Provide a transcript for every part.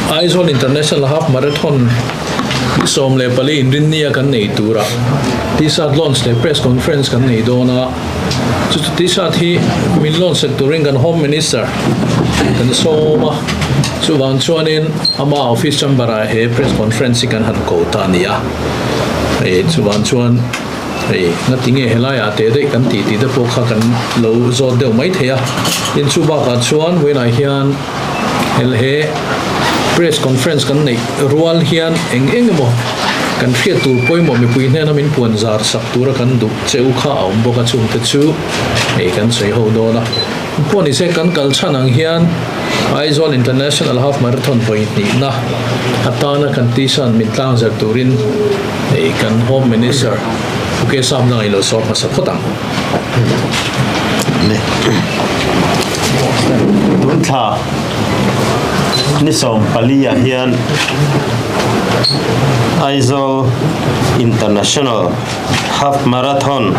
Aizawl International Half Marathon ni 14 inrinnia kan nei tura T-shirt launch leh press conference kan nei dawn a, chu chu T-shirt hi min launch sak turin kan Home Minister kan sawm a, chuvang chuanin ama office chamber ah he press conference hi kan han ko ta a ni a, hei chuvang chuan hei ngatinge helaiah teh daih kan tih tih te pawh kha kan lo zawt deuh mai thei a, tin chu bakah chuan vawiinah hian Hel he press conference kan neih rual hian eng eng emaw kan hriat tur pawimawh mipui hnena min puan zar sak tura kan duh che u kha a awm bawk a, chungte chu hei kan sawi ho dawn a. Pawh nise kan kal chhan ang hian Aizawl International Half Marathon vawi hnihna atana kan T-shirt min tlang zar turin hei kan Home Minister Pu Kesam Dang ilo sawr hmasa phawt ang. Tun thla ni 14 ah hian Aizawl International Half Marathon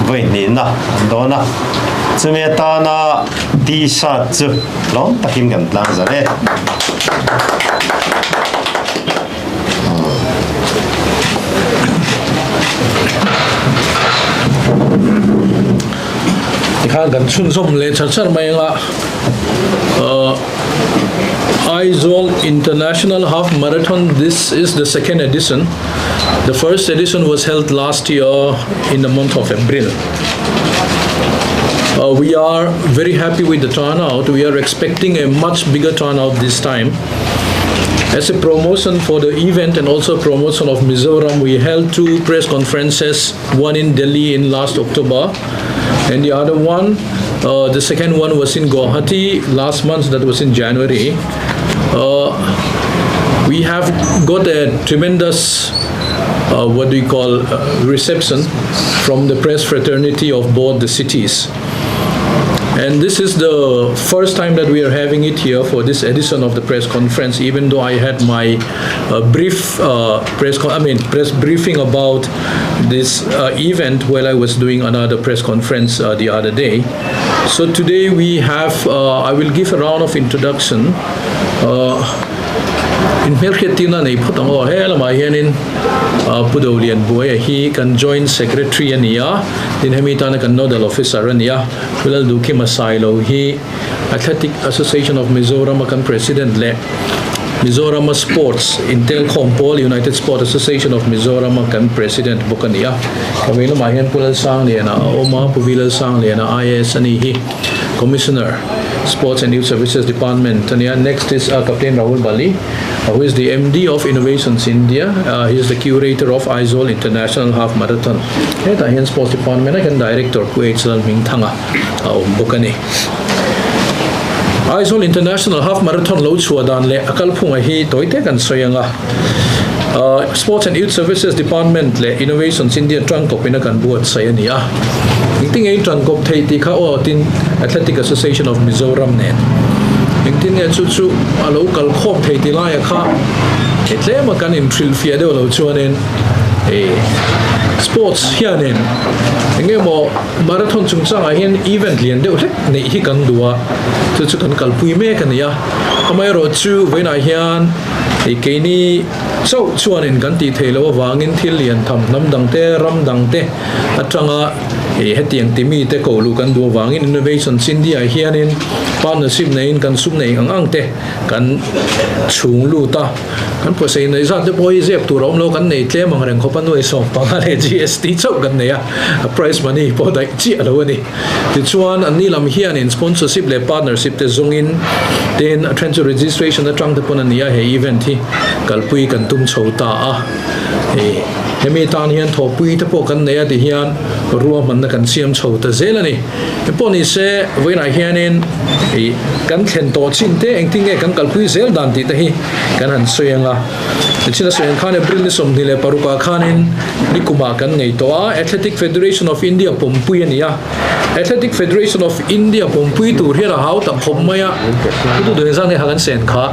vawi hnihna an dawn a, chumi atana T-shirt chu lawm takin kan tlang zan e. Tikhan kan chhunzawm leh char char mai anga Aizawl International Half Marathon this is the second edition the first edition was held last year in the month of April uh, we are very happy with the turnout we are expecting a much bigger turnout this time As a promotion for the event and also promotion of Mizoram, we held two press conferences, one in Delhi in last October, and the other one, uh, the second one was in Guwahati last month, that was in January. Uh, we have got a tremendous uh, what do you call uh, reception from the press fraternity of both the cities. And this is the first time that we are having it here for this edition of the press conference, even though I had my uh, brief uh, press, I mean, press briefing about this uh, event while I was doing another press conference uh, the other day. So today we have, uh, I will give a round of introduction. Uh, in hmelhriattirna nei phawt ang aw he lamah hianin Pu Dolian Buaia hi kan Joint Secretary a ni a, tin hemi tana kan Nodal Officer a ni a, Pu Lalduhkima Sailo hi Athletic Association of Mizoram a kan President leh Mizoram a Sports Intelkhawm Pawl United Sport Association of Mizoram a kan President bawk a ni a. Ka vei lamah hian Pu Lalsangliana a awm a, Pu V Lalsangliana IAS a ni hi Commissioner, Sports and Youth Services Department a ni a. Next is Captain Rahul Bali. Who is the MD of Innovations India. He is the curator of Aizawl International Half Marathon. Hetah hian Sports Department ah hian Director Pu H Lalhmingthanga a awm bawk a ni. Aizawl International Half Marathon lo chhuah dan leh a kalphunga hi tawi te kan sawi ang a. Sports and Youth Services Department leh Innovations India tangkawpin a kan buatsaih a ni a. Engtin nge in tangkawp theih tih kha aw tin Athletic Association of Mizoram nen engtin nge chu chu a lo kal khawm thei ti laia kha e tlema kan inhrilhfiah deuh lo chuanin e sports hianin eng emaw marathon chungchangah hian event lian deuh hlek neih hi kan duh a, chu chu kan kalpui mek a ni a. Amaherawhchu vawiinah hian e keini chauh chuanin kan tih theih loh avangin thil lian tham hnam dangte ram dangte atanga Ih hetiang ti mite ko luh kan duh avangin Innovations India hianin partnership neiin kan sum nei ang ang te kan chhung lut a, kan pawisa inneih zat te pawh hi zep tur a awm lo, kan nei tlem ang reng khawp a nuai 15 leh GST chauh kan nei a, a prize money pawh daih chiah lo a ni. Tichuan anni lam hianin sponsorship leh partnership te zawngin tin a then chu registration atang te pawn a ni a, he event hi kalpui kan tum chho ta a. Hei hemi tan hian thawhpui te pawh kan nei a ti hian ruahmanna kan siam chho ta zel a ni. Hei pawh ni se vawiinah hianin ih kan thlen tawh chin te engtin nge kan kalpui zel dan tih te hi kan han sawi ang a. Nichin a sawi ang khan April ni 26 ah khanin nikumah kan ngei tawh a, Athletic Federation of India pawmpui a ni a. Athletic Federation of India pawmpui tur hian a hau tak khawp mai a, chu tu duhin zan nge kha kan sen kha.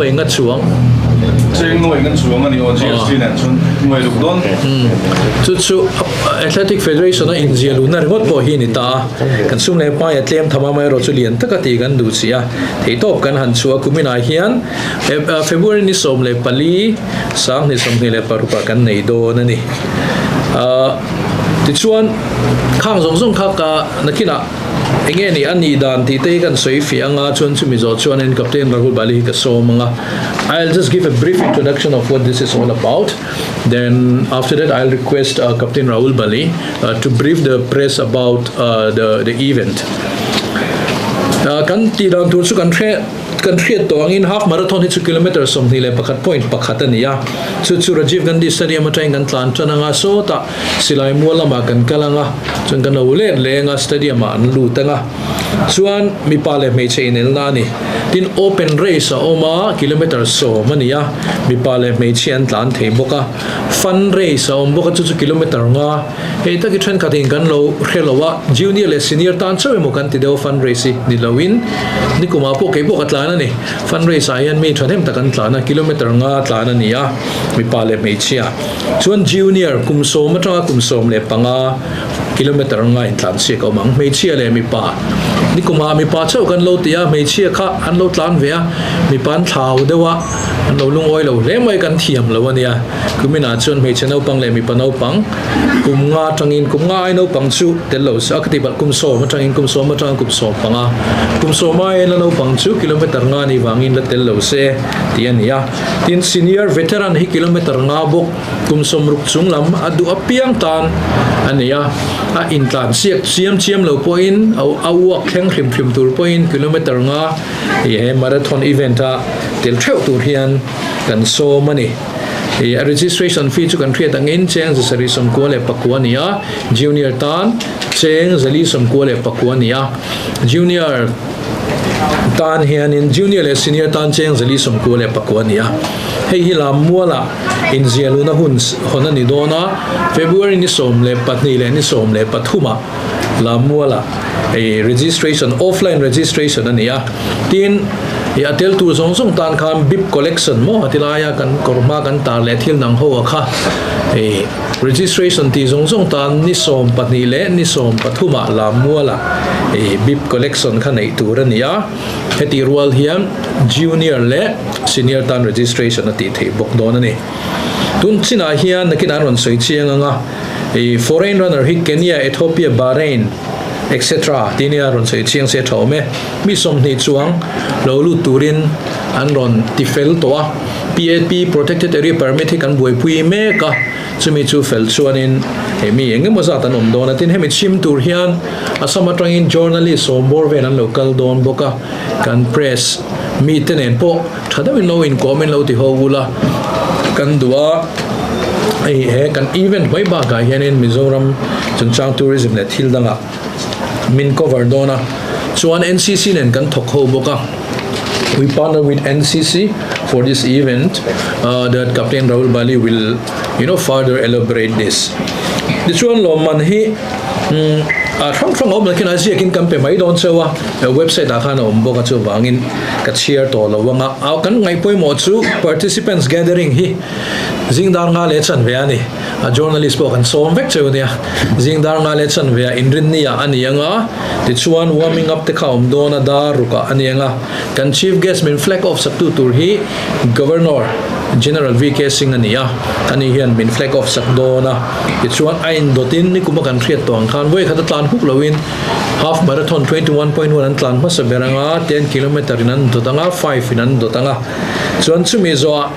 Nuai nga chuang. Cheng nuai nga chuang a ni aw, GST nen chuan nuai ruk dawn. Chu chu Athletic Federation a inziah luhna ringawt pawh hi a ni ta a, kan sum leh pai a tlem tham a, amaherawh chu lian taka tih kan duh si a, theihtawp kan han chhuah a, kuminah hian February ni 14, 2026 ah kan nei dawn a ni. Tichuan, khang zawng zawng kha ka nakinah eng nge ni a nih dan tih te hi kan sawi fiah anga, chuan chumi zawh chuanin Captain Rahul Bali hi ka sawm anga. I'll just give a brief introduction of what this is all about, then after that I'll request Captain Rahul Bali to brief the press about the the event. Kan tih dan tur chu kan hre Kan hriat tawh angin half marathon hi chu kilometre 21.1 a ni a, chu chu Rajiv Gandhi Stadium atangin kan tlan tan anga sawtah silai mual lamah kan kal anga, chuan kan lo let leh anga stadium ah an lut anga, chuan mipa leh hmeichhe inelna a ni. Tin, open race a awm a, kilometre 10 a ni a, mipa leh hmeichhia an tlan thei bawk a, fun race a awm bawk a, chu chu kilometre nga. Hei tak hi thenkhatin kan lo hre lo a, junior leh senior tan chauh emaw kan ti deuh a fund race hi ni loin nikumah pawh kei pawh ka tlan a ni. Fund race ah hian mi thahnem tak an tlan a, kilometre nga tlan a ni a, mipa leh hmeichhia. Chuan junior kum sawm atanga kum 15 kilometre nga intlan siak a awm ang, hmeichhia leh mipa. Nikumah mipa chauh kan lo ti a, hmeichhia kha an lo tlan ve a, mipa an thlau deuh a, an lo lungawi lo hle mai kan thiam lo a nia. Kuminah chuan hmeichhe naupang leh mipa naupang kum nga atangin kum nga ai naupang chu tel lo se a ka ti palh kum sawm atangin kum sawm atanga kum sawm panga kum sawm aiin la naupang chu kilometer nga ni vangin la tel lo se tih a ni a. Tin, senior veteran hi kilometer nga bawk kum sawmruk chung lam a duh apiang tan a ni a, a intlan siak chiam chiam lo pawhin a uak thleng hrim hrim tur pawhin kilometer nga he marathon event a tel theuh tur hian kan sawm a ni. Ih a registration fee chu kan hriat angin cheng 799 a ni a, junior tan cheng 499 a ni a, junior tan hianin junior leh senior tan cheng 499 a ni a. Hei hi lam mualah inziah luhna hun hawn a ni dawn a, February ni 12 leh ni 13 ah lam mualah ih registration offline registration a ni a, tin Ih a tel tur zawng zawng tan khan bib collection maw a ti laia kan kawr hma kan tar leh thil dang ho a kha ih registration tih zawng zawng tan ni 12 leh ni 13 ah lam mualah ih bib collection kha neih tur a ni a, hetih rual hian junior leh senior tan registration a tih theih bawk dawn a ni. Tun chinah hian nakin an rawn sawi chiang ang a, ih foreign runner hi Kenya, Ethiopia, Bahrain etc tih nia rawn sawi chiang se a tha awm e. Mi 20 chuang lo lut turin an rawn ti fel tawh a, PAP, Protected Area Permit, hi kan buaipui mek a, chumi chu fel chuanin hei mi eng emaw zat an awm dawn a, tin hemi chhim tur hian Assam atangin journalist sawm bawr vel an lo kal dawn bawk a, kan press mite nen pawh tha deuhin lo inkawmin lo ti ho ula kan duh a, hei he kan event mai bakah hianin Mizoram chungchang tourism leh thil dangah min cover dawn a, chuan NCC nen kan thawk ho bawk a, we partner with NCC for this event uh, that Captain Rahul Bali will you know further elaborate this. Tichuan lawmman hi um, a hrang hrang awm lakin a ziakin kan pe mai dawn cheu a, website ah khan a awm bawk a chuvangin ka chhiar tawh lo anga a kan ngaih pawimawh chu participants gathering hi zing dar nga leh chanve a ni. A journalist pawh kan sawm vek cheu nia. Zing dar nga leh chanve ah inrinni ah a ni anga, tichuan warming up te kha a awm dawn a, dar ruk ah a ni anga. Kan chief guest min flag off sak tu tur hi Governor General VK Singh a ni a, ani hian min flag off sak dawn a. Tichuan a indawt in nikum a kan hriat tawh ang khan vawi khat a tlan huk lo in half marathon 21.1 an tlan hmasa ber anga, ten kilometer in an dawt anga, five in an dawt anga. Chuan chumi zawh ah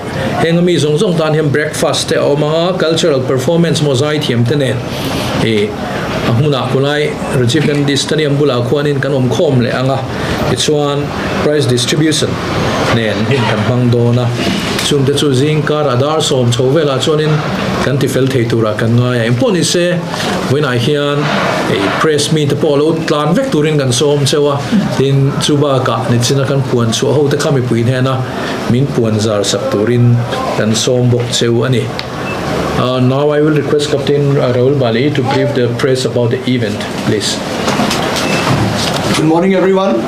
Heng ami zawng zawng tan hian breakfast te a awm ang a, cultural performance maw zai thiam te nen ih a hmunah khulai Rajiv Gandhi Stadium bulah khuanin kan awm khawm leh ang a, tichuan prize distribution nen hun kan hmang dawn a, chungte chu zing karah dar sawm chho velah chuanin kan ti fel thei turah kan ngai a, engpawh ni se vawiinah hian ih press mi te pawh lo tlan vek turin kan sawm cheu a, tin chu bakah nichina kan puan chhuah ho te kha mipui hnena Min puan zar sak turin kan sawm bawk cheu a ni. Now I will request Captain Rahul Bali to brief the press about the event, please. Good morning everyone.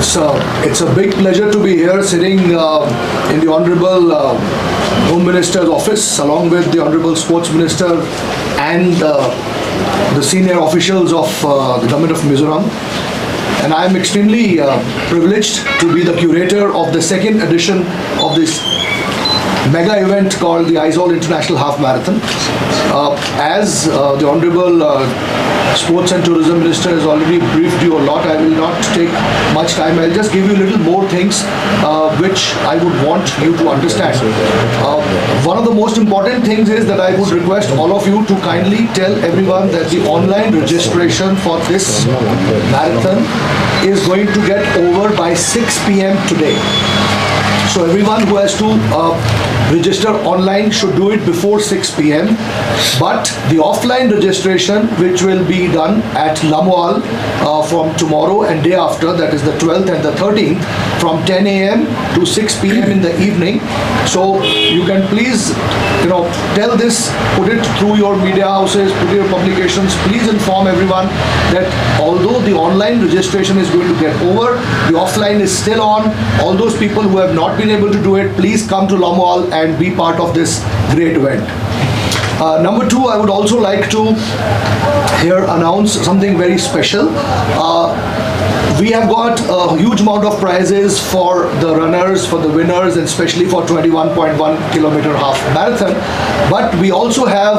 It's a, it's a big pleasure to be here sitting in the Honorable Home Minister's office along with the Honorable Sports Minister and the senior officials of the Government of Mizoram. And I am extremely privileged to be the curator of the second edition of this mega event called the Aizawl International Half Marathon. As the Honorable Sports and Tourism Minister has already briefed you a lot, I will not take much time. I'll just give you a little more things which I would want you to understand. One of the most important things is that I would request all of you to kindly tell everyone that the online registration for this marathon is going to get over by 6 p.m. today. So everyone who has to register online should do it before 6 p.m. But the offline registration, which will be done at Lammual from tomorrow and day after, that is the 12th and the 13th, from 10 a.m. to 6 p.m. in the evening. So you can please, tell this, put it through your media houses, put your publications. Please inform everyone that although the online registration is going to get over, the offline is still on. All those people who have not been able to do it, please come to Lammual and be part of this great event. Number two, I would also like to here announce something very special. We have got a huge amount of prizes for the runners, for the winners, and especially for 21.1 kilometer half marathon. But we also have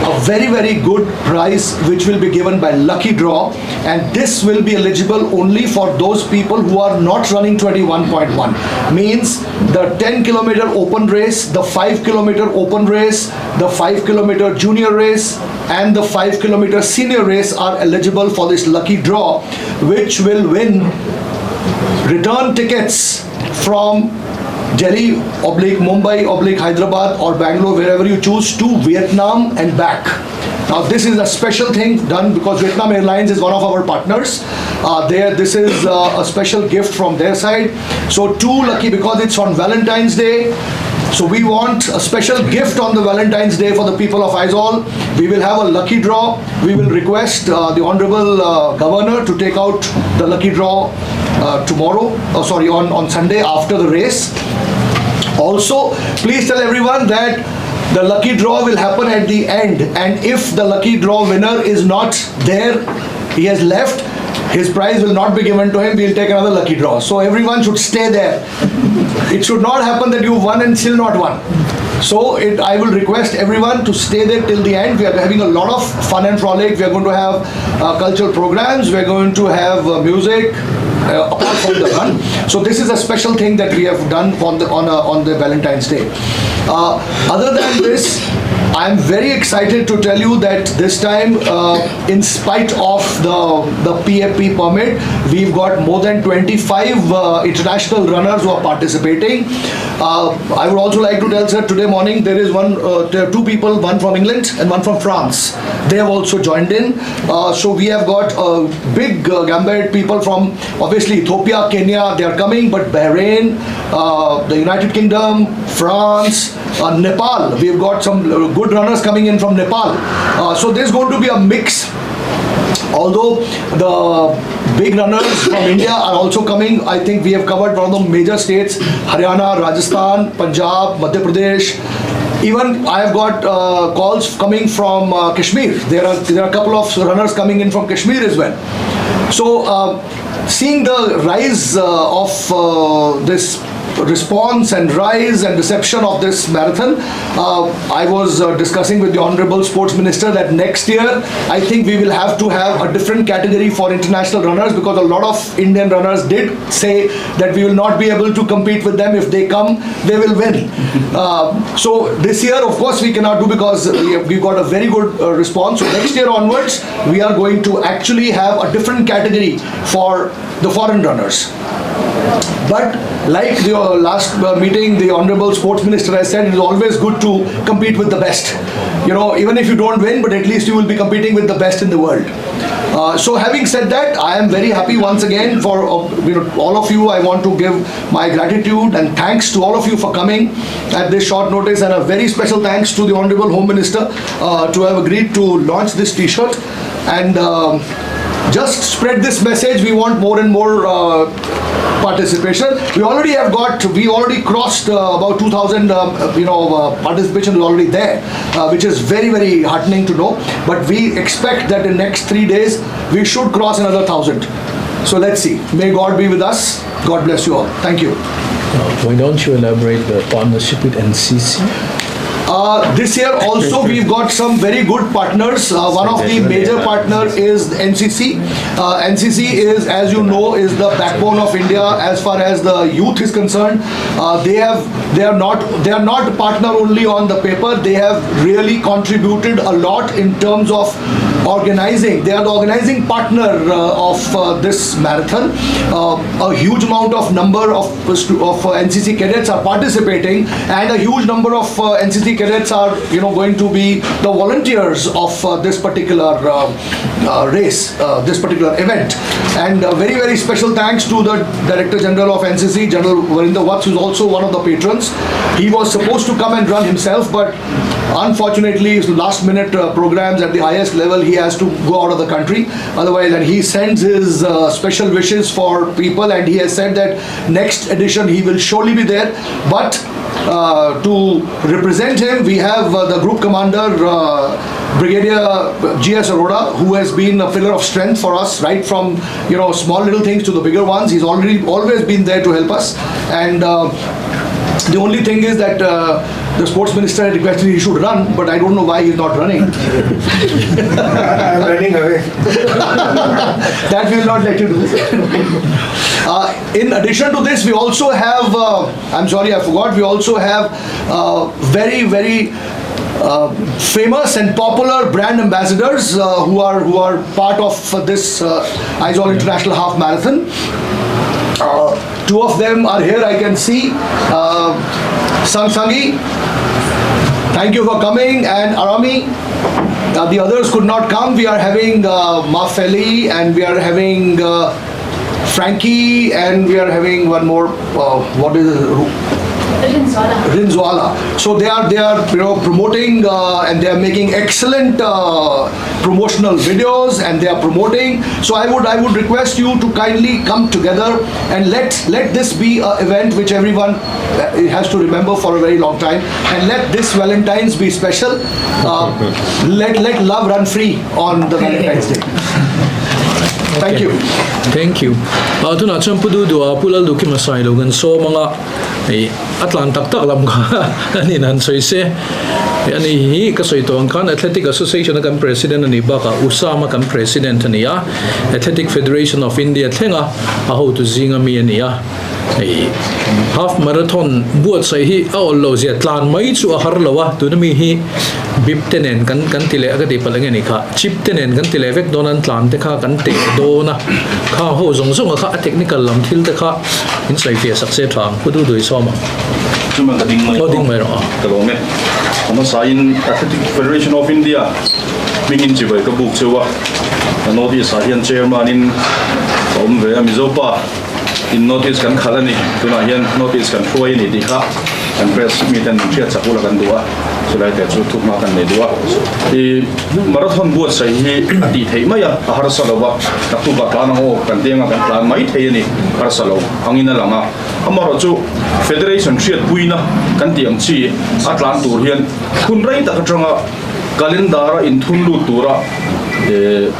a very, very good prize which will be given by lucky draw, and this will be eligible only for those people who are not running 21.1. Means the 10 kilometer open race, the 5 kilometer open race, the 5 kilometer junior race, and the 5 kilometer senior race are eligible for this lucky draw, which will win return tickets from Delhi oblique Mumbai oblique Hyderabad or Bangalore, wherever you choose, to Vietnam and back. Now this is a special thing done because Vietnam Airlines is one of our partners. There, this is a special gift from their side. So too lucky, because it's on Valentine's Day. So we want a special gift on the Valentine's Day for the people of Aizawl. We will have a lucky draw. We will request the Honorable Governor to take out the lucky draw tomorrow, oh, sorry, on Sunday after the race. Also, please tell everyone that the lucky draw will happen at the end, and if the lucky draw winner is not there, he has left, his prize will not be given to him. We will take another lucky draw. So everyone should stay there. It should not happen that you won and still not won. So I will request everyone to stay there till the end. We are having a lot of fun and frolic. We are going to have cultural programs. We are going to have music. Apart from the run. So this is a special thing that we have done on the Valentine's Day. Other than this, I am very excited to tell you that this time, in spite of the PAP permit, we've got more than 25 international runners who are participating. I would also like to tell, sir, today morning there is there are two people, one from England and one from France. They have also joined in. So we have got a big gambit, people from obviously Ethiopia, Kenya, they are coming, but Bahrain, the United Kingdom, France, Nepal. We've got some good runners coming in from Nepal. So there's going to be a mix. Although the big runners from India are also coming, I think we have covered one of the major states, Haryana, Rajasthan, Punjab, Madhya Pradesh. Even I have got calls coming from Kashmir. There are a couple of runners coming in from Kashmir as well. So seeing the rise of this response and rise and reception of this marathon, I was discussing with the Honorable Sports Minister that next year I think we will have to have a different category for international runners, because a lot of Indian runners did say that we will not be able to compete with them. If they come, they will win. So this year, of course, we cannot do, because we got a very good response. So next year onwards, we are going to actually have a different category for the foreign runners. But like the last meeting, the Honorable Sports Minister has said, it is always good to compete with the best. You know, even if you don't win, but at least you will be competing with the best in the world. So having said that, I am very happy once again for all of you. I want to give my gratitude and thanks to all of you for coming at this short notice, and a very special thanks to the Honorable Home Minister to have agreed to launch this t-shirt and just spread this message. We want more and more participation. We already have got, we already crossed about 2,000, participation is already there, which is very, very heartening to know. But we expect that in next 3 days, we should cross another 1,000. So let's see. May God be with us. God bless you all. Thank you. Why don't you elaborate the partnership with NCC? This year also we've got some very good partners. One of the major partner is NCC. NCC is, as you know, is the backbone of India as far as the youth is concerned. They are not partner only on the paper. They have really contributed a lot in terms of organizing. They are the organizing partner of this marathon. A huge amount of number of NCC cadets are participating, and a huge number of NCC cadets are, you know, going to be the volunteers of this particular race, this particular event. And very, very special thanks to the Director General of NCC, General Varinder Vats, who is also one of the patrons. He was supposed to come and run himself, but unfortunately, his last minute programs at the highest level, he has to go out of the country. Otherwise, and he sends his special wishes for people, and he has said that next edition he will surely be there. But to represent him, we have the group commander, Brigadier G.S. Arora, who has been a pillar of strength for us, right from, you know, small little things to the bigger ones. He's already always been there to help us. And the only thing is that the sports minister had requested he should run, but I don't know why he's not running. I'm running away. That we will not let you do. In addition to this, we also have, I'm sorry, I forgot, we also have very, very famous and popular brand ambassadors who are part of this Aizawl International Half Marathon. Two of them are here, I can see. Sangsangi, thank you for coming, and Arami. The others could not come. We are having Mafeli, and we are having Frankie, and we are having one more. What is it? Rinzuala. So they are you know, promoting and they are making excellent promotional videos, and they are promoting. So I would request you to kindly come together and let this be an event which everyone has to remember for a very long time, and let this Valentine's be special. Let love run free on the Valentine's Day. Thank you. Thank you. Tuna champudu dua pulal duki masai logan so manga atlan tak tak lam kha ani nan soi se ani hi ka soi tong khan Athletic Association kan president ani ba ka Usama kan president ani a Athletic Federation of India thlenga a ho tu zinga mi ani a half marathon buat sai hi a ol lo zia tlan mai chu a har lowa tuna mi hi bip tenen kan kan tile aga ti palange ni kha chip tenen kan tile vek donan tlan te kha kan te dona kha ho zong zong kha a technical lam thil te kha in sai fe success thang pudu dui soma chuma ka ding mai o ding mai ro ka lo me ama sa in Athletic Federation of India mingin chi bai ka buk chewa notice a hian chairman in om ve a Mizopa in notice kan khalani tuna hian notice kan hruai ni ti kha kan press meet an thiat chakula kan duwa chulai te chu thukma kan nei duwa i marathon buat sai hi ati thei mai a har salowa taktu ba tlan ho kan tenga kan tlan mai thei ani har salo angina langa amaro chu federation thiat puina kan tiang chi a tlan tur hian khun rai tak atanga calendar in thun lu tura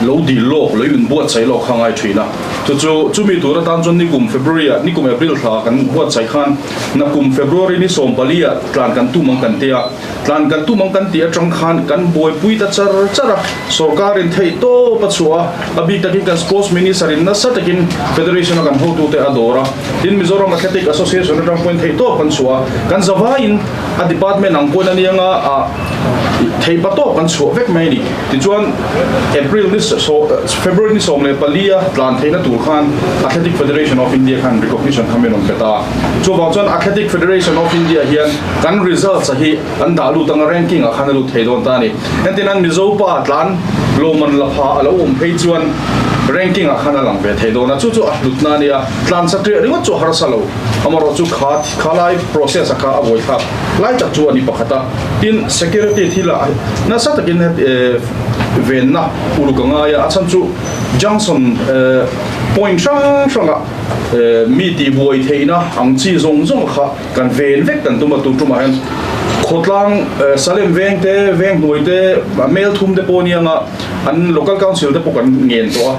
lo di lo loin buat sai lo khangai thina chu chu chumi tura tan chon nikum February nikum April tha kan buat sai khan na kum February ni som palia tlan kan tu mang kan tia tlan kan tu mang kan tia tang khan kan boi pui ta char chara sarkar in thei to pachua abi takin kan sports minister in na sa takin federation kan ho tu te adora tin Mizoram Athletic Association rang point thei to kan chua kan zawa in a department ang pon anianga a thei pa to kan chua vek mai ni ti chuan April ni so February ni som le palia tlan theina tur khan Athletic Federation of India khan recognition khamen om peta chu wang chuan Athletic Federation of India hian kan results hi an dalu tang ranking a khan lu theidon ta ni entinan Mizopa tlan loman lapha alo om phei chuan ranking a khana lang ve theidona chu chu ahlutna nia tlan sa tre ringot chu har salo amaro chu kha khalai process kha avoi kha lai tak chu ani pakhata tin security thila na sa takin venna ulukanga ya achan chu junction Point hrang hrangah mi tihbuai theihna ang chi zawng zawng kha kan ven vek kan tum a, tun tumah hian khawtlang Salem veng te, veng hnuai te, mel thum te pawh nia nga an Local Council te pawh kan ngen tawh a,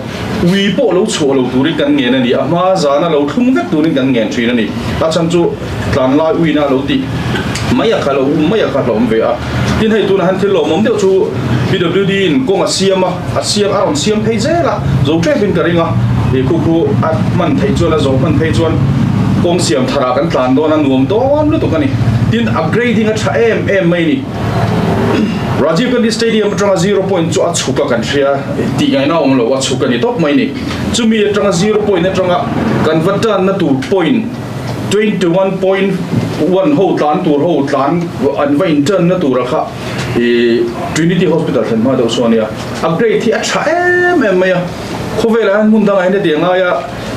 ui pawh lo chhuah lo turin kan ngen a ni, a hma zana lo thlung vek turin kan ngen thin a ni, a chhan chu tlanlai uina lo tih mai a kha lo um mai a kha hlawm ve a, tin hei tunah hian thil lawmawm deuh chu PWD in kawng a siam a, a siam a rawn siam phei zel a, zo tep in ka ring a, ih khu khu a hman theih chuan a zawh hman phei chuan kawng siam thar ah kan tlan dawn a nuam dawn lutuk a ni, tin upgrading a tha em em mai a ni. Rajiv Gandhi Stadium atanga zero point chu a chhuk a kan hria tih ngaihna a awm lo a chhuk a ni tawp mai a ni, chumi atanga zero point atanga kan va tanna tur point 21.1 ho tlan tur ho tlan an va intanna tura kha I Trinity Hospital thlen hma deuh sawn nia a grade hi a tha em em mai a, khawvelah hian hmun dangah hian heti angai a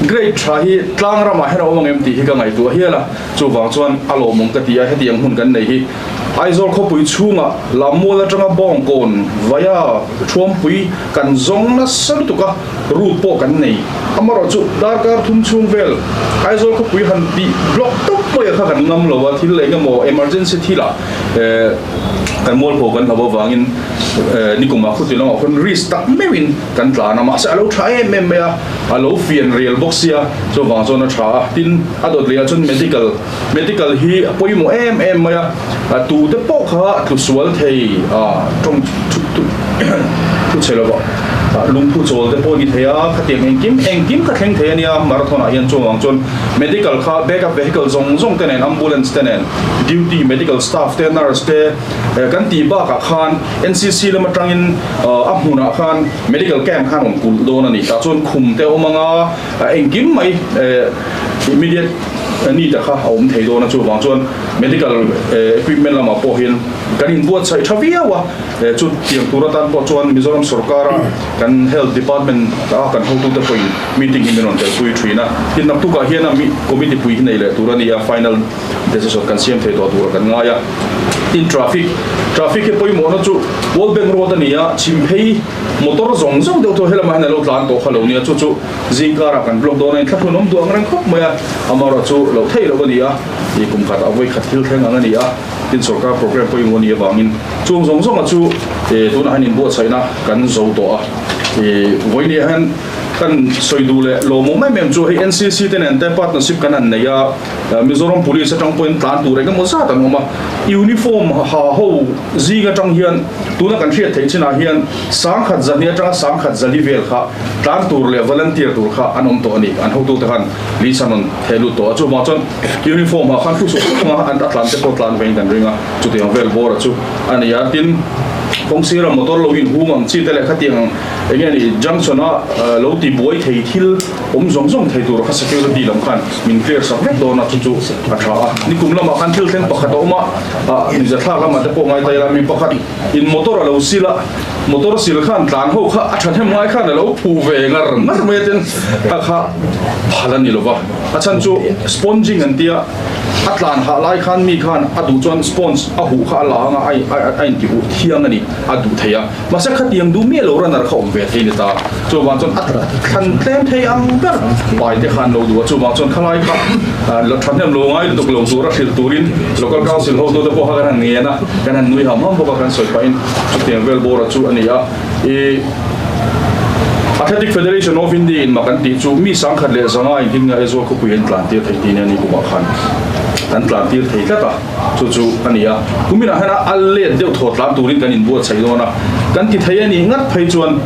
grade tha hi tlang ramah hian a awm ang em tih hi ka ngaihtuah hial a, chuvang chuan a lawmawm ka ti a heti ang hmun kan nei hi Aizawl khawpui chhungah Lammual atanga Bawngkawn Vaia Thuampui kan zawng nasa lutuk a, route pawh kan nei amarawh chu darkar thum chhung vel Aizawl khawpui han tih block tawp mai a kha kan ngam lo a, thil eng emaw emergency thilah Kan mualpho kan hlauh avangin nikumah khuti lamah khawn risk tak meuhin kan tlan a, mahse a lo tha em em mai a, a lo fian rial bawk sia, chuvang chuan a tha a, tin a dawt lehah chuan medical, medical hi a pawimawh em em mai a, tute pawh kha tlu sual thei a tawng thu chhe lova lungphu chawl te pawh ni thei a, khatiang engkim engkim kha thleng thei a nia marathon ah hian chuvang chuan medical kha backup vehicle zawng zawng te nen ambulance te nen Duty medical staff te nurse te kan tih bakah khan NCC lam atangin a hmunah khan medical camp khan rawn kulh dawn a ni. Tah chuan khum te a awm anga engkim mai immediate need a kha a awm thei dawn a, chuvang chuan medical equipment lamah pawh hian kan inbuatsaih tha viau a. Chu tiang tur atan pawh chuan Mizoram sorkara kan Health Department a kan hotute pawhin meeting hi min rawn telpui thin a. Tin naktukah hian a committee pui hi nei leh tur a ni a, final decision kan siam thei tawh tura kan ngai a. Tin traffic, traffic hi pawimawhna chu World Bank Road a ni a, chhim phei motor zawng zawng deuh thaw helamah hian a lo tlan tawh kha lo nia, chu chu zingkarah kan block dawn a, inthlahrun awm duh ang reng khawp mai a, amaherawhchu loh theih loh a ni a, ih kum khatah vawi khat thil thleng ang a ni a. Tin sorkar program pawimawh a nih avangin chung zawng zawnga chu tunah hian inbuatsaihna kan zo tawh a. Vawinia hian kan sawi duh leh lawmawm em em chu hei NCC te nen te partnership kan han nei a, Mizoram Police atang pawhin tlan tur eng emaw zat an awm a. Uniform ha ho zing atang hian tuna kan hriat theih chinah hian sangkhat zahnih atanga sangkhat zali vel kha tlan tur leh volunteer tur kha an awm tawh a ni. An hotute khan list an rawn theh lut tawh a, chuvang chuan Uniform ah khan thu suh suh a, an a tlan te pawh tlan vein kan ring a, chutiang vel bawr a chu a ni a, tin kawng sira motor lo inhung ang chi te leh khatiang eng nge ni junction a lo ti buai thei thil awm zawng zawng thei tur kha security lam khan min clear sak vek dawn a, chu chu a tha a, nikum lamah khan thil thleng pakhat a awm a, ah nizathlak lamah te pawh ngai ta ila mi pakhat in motor a lo sil a, motor sil khan tlan ho kha a thahnem ngai khan a lo phu ve ngar ngar mai a, tin a kha phal a ni lova. A chhan chu sponging an tia, a tlan hah lai khan mi khan a duh chuan sponge a huh kha a la anga a inti huh thiang a ni, a duh thei a. Mahse khatiang duh miah lo runner kha awm ve thei ni ta. Chuvang chuan a thlan tlem thei ang ber pai te khan lo duh a, chuvang chuan khalai kha thahnem lo ngai lutuk lo tura hrilh turin local council hotute pawh kha kan han ngen a, kan han nui ham ham bawk a, kan sawi pahin chutiang vel bawra chu a ni a. I Athletic Federation of India in mak an tih chu mi 1100 in tin nga Aizawl khawpui an tlan tir thei tih nia ni kumah khan an tlan tir thei tlat a, chu chu a ni a. Kuminah hian a let deuh thaw tlan turin kan inbuatsaih dawn a, kan ti thei a nih ngat phei chuan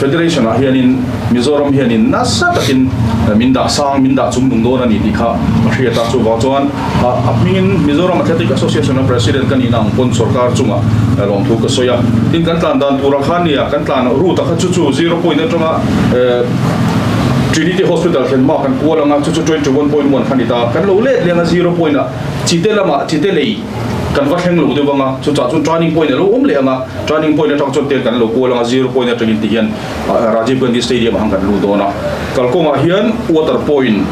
Federation ah hianin Mizoram hianin nasa takin min dah sang, min dah chung nung dawn a ni tih kha a hriat a, chuvang chuan A hmingin Mizoram Athletic Association a President ka nihna ang pawn sorkar chungah lawmthu ka sawi a. Tin kan tlan dan turah khan nia kan tlan route a kha chu chu zero point atanga Trinity Hospital thlen hma kan kual anga chu chu 21.1 kha ni ta. Kan lo let leng a zero point ah chite lamah chite lei kan va thleng lo deuh anga chu chah chuan turning point a lo awm leh anga turning point atang chuan ten kan lo kual anga zero point atangin ti hian Rajiv Gandhi Stadium ah han kan lut dawn a. Kalkawngah hian water point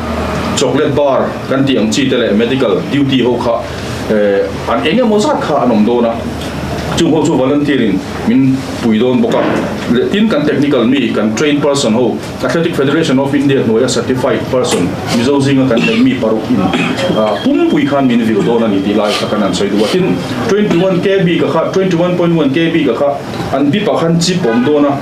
chocolate bar Kan tih ang chi te leh medical duty ho kha an eng emaw zat kha an awm dawn a. Chung ho chu volunteer in min pui dawn bawk a. Leh tin kan technical mi, kan trained person ho, Athletic Federation of India hnuaia certified person, Mizo zinga kan neih mi paruk in pumpui khan min vil dawn a ni tih lai kha kan han sawi duh a. Tin, 21 KB ka kha, 21.1 KB ka kha an bip ah khan chip a awm dawn a,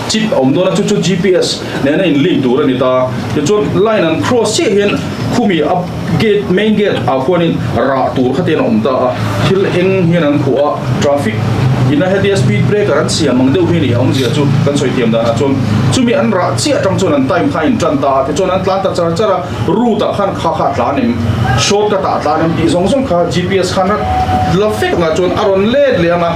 chip a awm dawn a, chu chu GPS nena in link tur a ni ta. Tichuan line an cross chiah hian khumi a gate, main gate ah khuanin rah tur kha te an awm ta a, thil eng hian an khuh a, traffic ina hetia speed breaker an siam ang deuh hi a ni a awmzia chu kan sawi thiam danah chuan chumi an rah chiah atang chuan an time kha a intan ta a, tichuan an tlan ta char char a, route ah khan kha kha a tlan em, short cut ah a tlan em tih zawng zawng kha GPS khan a la fek ang ah chuan a rawn let leh ang a,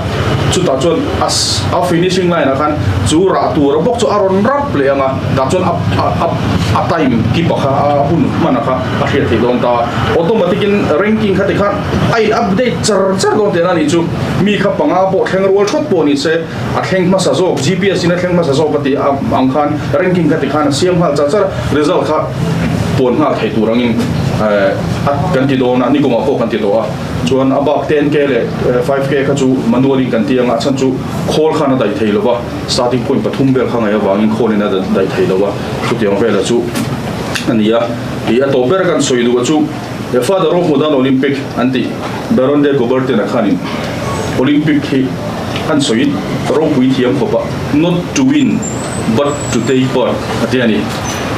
chutah chuan a a finishing line ah khan chu rah tur a bawk chu a rawn rap leh ang a, tah chuan a a a time keep a kha a hun hman a kha. A hriat theih dawn ta. Automatic in ranking kha tikhan a in update char char dawn teh na nih chu. Mi kha panga pawh thleng rual thawt pawh ni se a thleng hmasa zawk GPS in a thleng hmasa zawk a tih ang khan ranking kha tikhan a siam nghal char char a, result kha puan nghal thei tur angin a kan ti dawn a, nikumah pawh kan ti tawh a. Chuan a bak 10K leh 5K kha chu manual in kan ti ang a, a chhan chu khawl khan a daih thei lo va, starting point pathum vel kha ngaih avangin khawl in a daih thei lo va, chutiang velah chu a ni a. Tih a tawp ber kan sawi duh a chu The Father of Modern Olympic an tih Baron de Coubertin a khanin Olympic hi an sawi ropui thiam khawp a, not to win but to take part a ti a ni.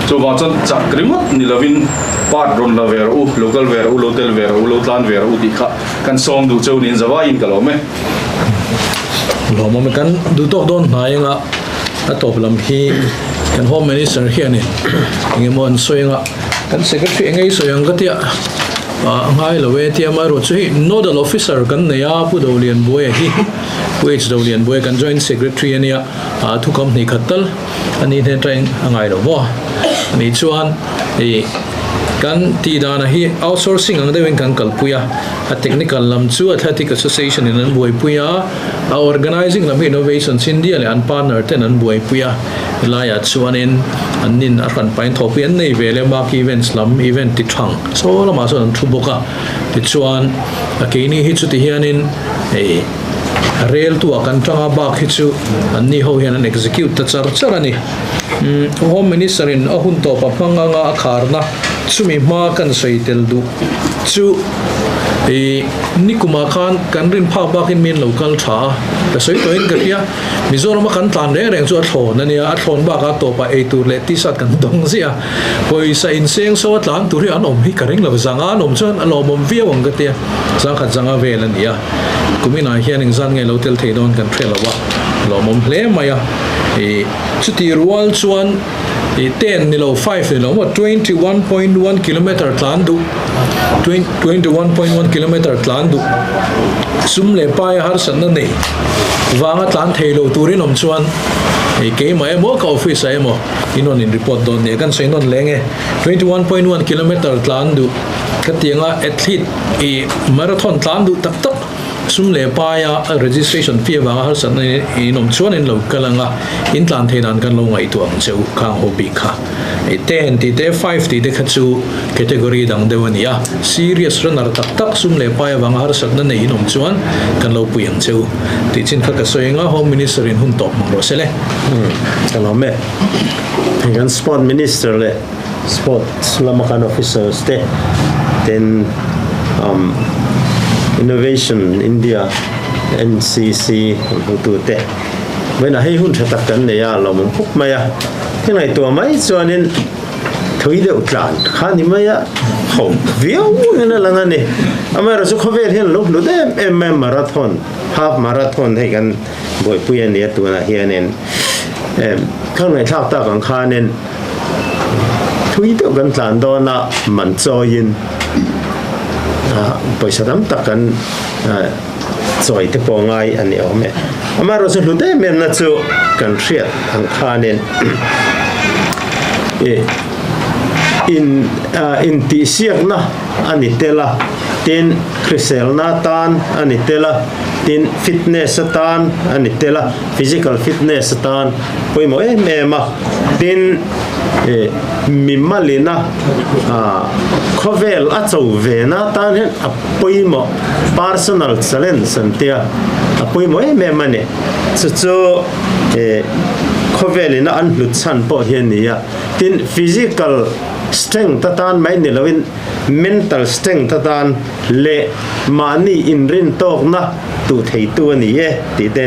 Chuvang chuan chak ringawt ni lovin part rawn la ve rawh u, lo kal ve rawh u, lo tel ve rawh u, lo tlan ve rawh u tih kha kan sawm duh cheu niin zavaiin ka lawm e. Lawmawm e, kan duh tawk dawn hnai anga a tawp lam hi kan Home Minister hianin eng emaw an sawi anga kan Secretary eng ei sawi ang ka tia a ngai lo e tia amaherawh chu hei Nodal Officer kan nei a Pu Dolianbuaia hi Pu H Dolianbuaia kan Joint Secretary a nia a thu kam hnih khat tal a ni hnen tangin a ngai lo maw ani chuan ih kan tih dana hi outsourcing ang deuhin kan kalpui a a technical lam chu Athletic Association in an buaipui a. A organising lam hi Innovations India leh an partner ten an buaipui a, helaiah chuanin an nin a hran pahin thawhpui an nei ve leh Mark Events lam event ti thang saw lamah chuan an thu bawk a, tichuan a keini hi chuti hianin hei rel tu ah kan tang a bak hi chu an ni ho hian an execute ta char char a ni. Home Minister in a hun tawp a hmang anga a kharna chumi hma kan sawi tel duh chu I nikumah khan kan rin phak bakin min lo kal tha a, ka sawi tawhin ka hria. Mizorama kan tlan reng reng chu a thlawn a nia, a thlawn bakah tawpah ei tur leh t-shirt kan dawng ziah a. Pawisa inseng so a tlan tur hi an awm hi ka ring lo, zanga an awm chuan a lawmawm viau ang ka tia, zangkhat zanga vel a ni a. Kuminah hian engzat nge lo tel thei dawn kan hre lo a, lawmawm hle mai a. I chuti rual chuan. I 10 ni lo 5 ni lo maw 21.1 kilometer tlan duh 21.1 kilometer tlan duh sum leh pai a harsatna nei vanga tlan thei lo turin awm chuan hei keimah emaw ka office ah emaw in rawn in report dawn nia kan sawi nawn leng e 21.1 kilometer tlan duh ka tianga athlete i marathon tlan duh tak tak Sum leh paia registration fee avanga harsatna in awm chuan in lo kal ang a, in tlan theih dan kan lo ngaihtuah ang che u khang ho bik kha. Hei ten tih te five tih te kha chu category dang deuh a ni a, serious runner tak tak sum leh pai avanga harsatna nei in awm chuan kan lo pui ang che u tih chin kha ka sawi ang a, Home Minister in hun tawp hmang rawh se le. Ka lawm e. Hei kan Sport Minister leh Sports lama kan officers te ten Innovation India NCC an hmutu te vawiinah hei hun tha tak kan nei a lawmawm khawp mai a hei ngaihtuah mai chuanin thui deuh tlan kha ni mai a ho viau in a lang a ni amaherawhchu khawvel hian lo hlut em em mai a marathon half marathon hei kan buaipui a nia tunah hianin kha ngaihthlak tak ang khanin Thui deuh kan tlan dawn a, man chawiin pawisa tam tak kan chawi te pawh ngai a ni awm e. Amaherawhchu hlut em em na chu kan hriat ang khanin in intihsiakna a ni tel a, tin hriselna atan a ni tel a, tin fitness atan a ni tel a, physical fitness atan pawimawh em em a, tin. Mimalina khawvel a cho ve na tan hian a pawimawh, personal challenge an tia, a pawimawh em em a ni. Chu chu khawvelina an hlut chhan pawh hi a ni a. Tin, physical strength atan mai ni loin mental strength atan leh mahni inrintawkna tuh theitu a ni e tih te.